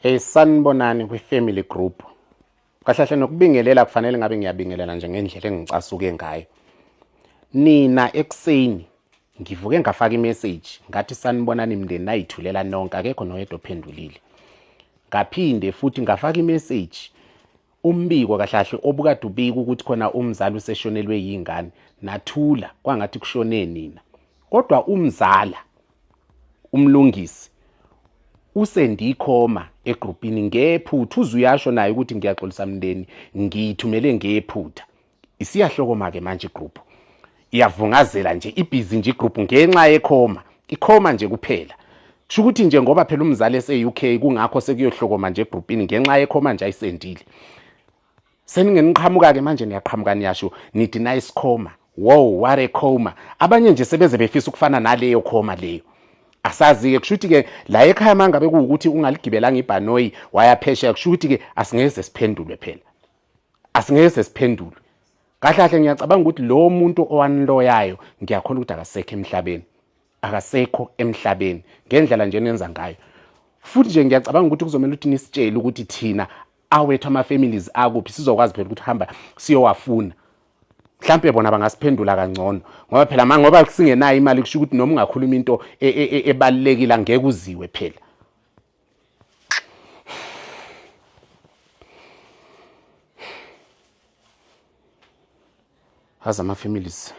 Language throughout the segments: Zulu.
Hey sanibonani kwi family group. Kahle kahle nokubingelela kufanele ngabe ngiyabingelela nje ngendlela engicasuke ngayo. Nina ekuseni ngivuke ngafaka imessage ngathi sanibonani mndeni nayithulela nonke akekho noyedwa ophendulile. Ngaphinde futhi ngafaka imessage umbiko kahle kahle obukade ubika ukuthi khona umzali useshonelwe yingane nathula kwangathi kushone nina. Kodwa umzala umlungisi usendikhoma egrupini ngephutha uze uyasho naye ukuthi ngiyaxolisa mndeni ngiyithumele ngephutha isiyahlokoma ke manje igroup iyavungazela nje ibhizi nje igroup ngenxa yekhoma ikhoma nje kuphela kusho ukuthi nje ngoba phela umzali ese-UK kungakho sekuyohlokoma nje egrupini ngenxa yekhoma nje ayisendile Seningeniqhamuka-ke manje niyaqhamuka niyasho nithi nice coma. Wow, what a coma. Abanye nje sebeze befisa ukufana naleyo coma leyo. Asazi-ke kusho ukuthi-ke la ekhaya uma ngabe kuwukuthi ungaligibelanga ibhanoyi waya phesheya kusho ukuthi-ke asingeze siphendulwe phela. Asingeze siphendulwe. Kahle kahle ngiyacabanga ukuthi lo muntu owaniloyayo ngiyakholwa ukuthi akasekho emhlabeni. Akasekho emhlabeni ngendlela nje nenza ngayo. Futhi nje ngiyacabanga ukuthi kuzomela ukuthi nisitshele ukuthi thina awethu ama-families akuphi sizokwazi phela ukuthi hamba siyowafuna mhlampe bona bangasiphendula kangcono ngoba phela ma ngoba singenayo imali kusho ukuthi noma ungakhuluma into e, e, e, ebalulekile angeke uziwe phela azi ama-families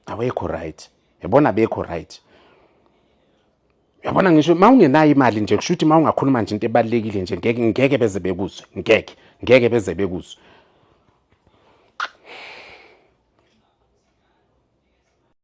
awekho right yabona bekho right Uyabona ngisho uma ungenayo imali nje kusho ukuthi uma ungakhuluma nje into ebalulekile nje ngeke ngeke beze bekuzwe ngeke ngeke beze bekuzwe.